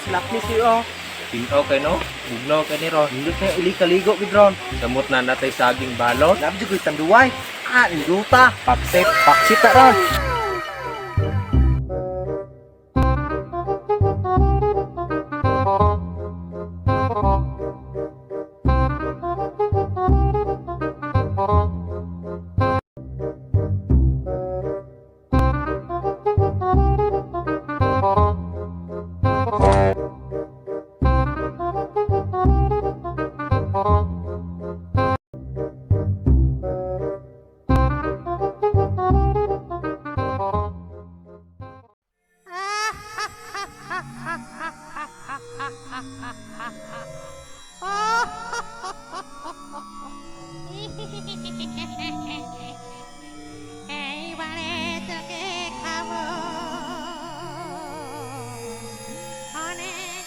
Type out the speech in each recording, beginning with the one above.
Sila ni siyo. Tinaw kay no? Bugnaw kay ni ron. Nindot na uli kaligo gid ron. Samot na natay saging balot. Labi jud ko'y tanduay. Ah, nindota. Paksit. Paksit ta ron. এইবারে তোকে খাবো অনেক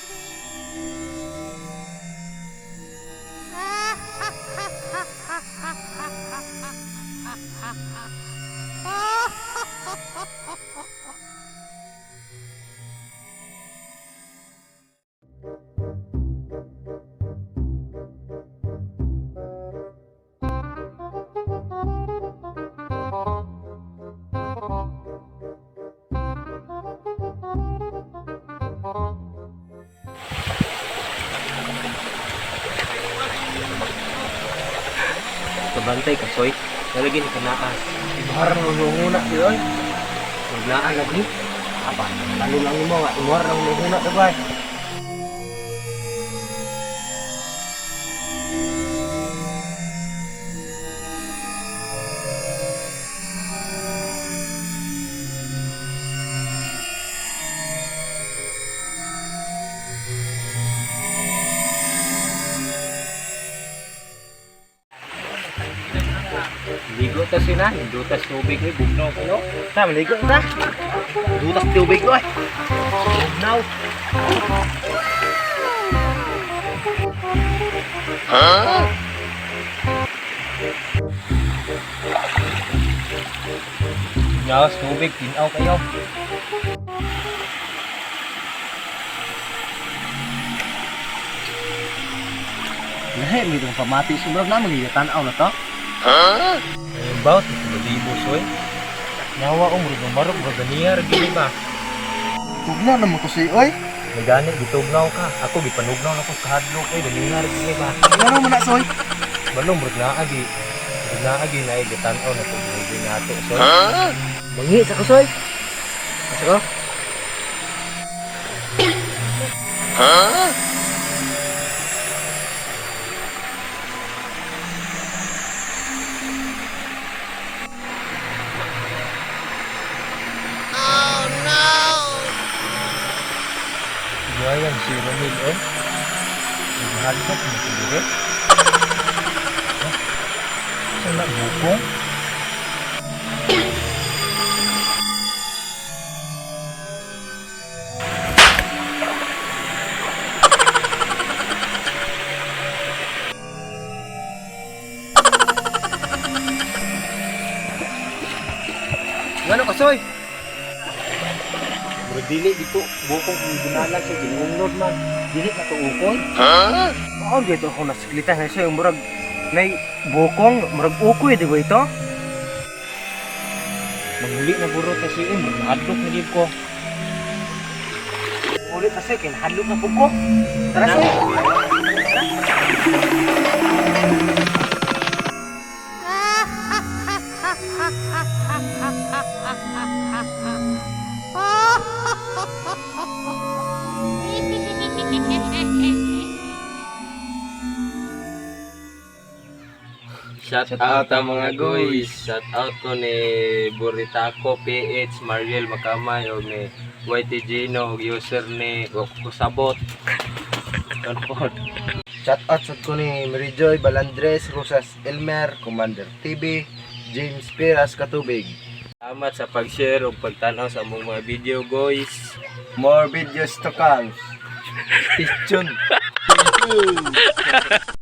Kabantay ka soy. Nalagin ka naas. Imuhar nang nangunguna siyo oy. Magnaan lagi. Apa? Lalo lang nimo nga imuhar nang nangunguna ta bay. Ligo ta sina. Dutas tubig eh. Bugnaw kayo. Ta maligo ta. Dutas tubig oy. Bugnaw. Naas tubig. Tinaw kayo. Lahi mi itong pamati sumrag na mga tan-aw na to. Ayun ba? Tulo soy. Nawa ko murag marok murag ganiya ra gid ba. Tugnaw naman ko siyo oy. Nagani gitugnaw ka. Ako gipanugnaw na ko kahadlok oy ganiya ra gid ba. Ngano man na soy? Balo murag naa gi. Murag naa gi na gitan-aw na tubig nato soy. Mangi sa ko soy. Asa ko? Gayan si Romil eh. Naghadlok mo siguro. Sa na bukong? Ngano ka soy? Bro, dili dito bukong kung ginalag sa ginunod man. Dili na to ukoy. Mao gito ako nasiklita nga soy murag nay bukong murag ukoy di ba ito? Manguli na guro ta siya, nahadlok na gid ko. Ulit kasi kay nahadlok na pud ko. Tara soy. Shout out ang mga guys. Shout out ko ni Buritaco PH, Mariel Makamay o ni YT Gino og user ni Kusabot. Kanpod. Shout out sa ko ni Mary Joy Balandres, Rosas Elmer, Commander TV, James Piras Katubig. Salamat sa pag-share ug pagtan-aw sa among mga video guys. More videos to come. Stay tuned. Thank you.